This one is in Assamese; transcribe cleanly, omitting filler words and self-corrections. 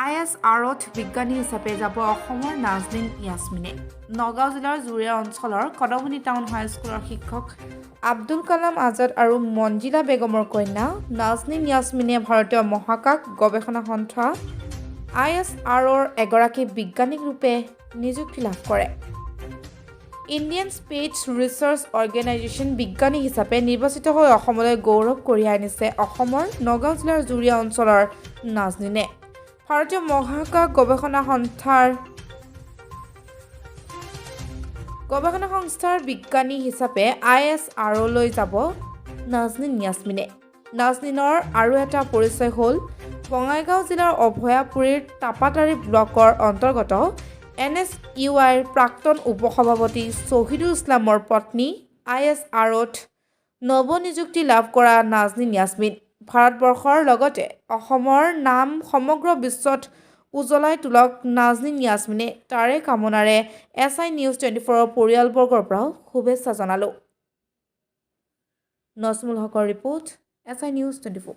আইএছআৰঅ'ত বিজ্ঞানী হিচাপে যাব অসমৰ নাজনীন য়াছমিনে। নগাঁও জিলাৰ জুৰীয়া অঞ্চলৰ কদমণি টাউন হাইস্কুলৰ শিক্ষক আব্দুল কালাম আজাদ আৰু মঞ্জিলা বেগমৰ কন্যা নাজনীন য়াছমিনে ভাৰতীয় মহাকাশ গৱেষণা সন্থা আইএছআৰঅ'ৰ এগৰাকী বিজ্ঞানিক ৰূপে নিযুক্তি লাভ কৰে। ইণ্ডিয়ান স্পেচ ৰিচাৰ্চ অৰ্গেনাইজেশ্যন বিজ্ঞানী হিচাপে নিৰ্বাচিত হৈ অসমলৈ গৌৰৱ কঢ়িয়াই আনিছে অসমৰ নগাঁও জিলাৰ জুৰীয়া অঞ্চলৰ নাজনীনে। ভাৰতীয় মহাকাশ গৱেষণা সন্থাৰ গৱেষণা সংস্থাৰ বিজ্ঞানী হিচাপে আইএছআৰঅ'লৈ যাব নাজনীন য়াছমিনে। নাজনীনৰ আৰু এটা পৰিচয় হ'ল বঙাইগাঁও জিলাৰ অভয়াপুৰীৰ টাপাটাৰী ব্লকৰ অন্তৰ্গত এনএছইউআইৰ প্ৰাক্তন উপসভাপতি শ্বহিদুল ইছলামৰ পত্নী আইএছআৰঅ'ত নৱনিযুক্তি লাভ কৰা নাজনীন য়াছমিন। ভাৰতবৰ্ষৰ লগতে অসমৰ নাম সমগ্ৰ বিশ্বত উজ্বলাই তোলক নাজনীন য়াছমিনে, তাৰে কামনাৰে এছআই নিউজ 24ৰ পৰিয়ালবৰ্গৰ পৰাও শুভেচ্ছা জনালোঁ। নজমুল হকৰ ৰিপৰ্ট, এছআই নিউজ 24।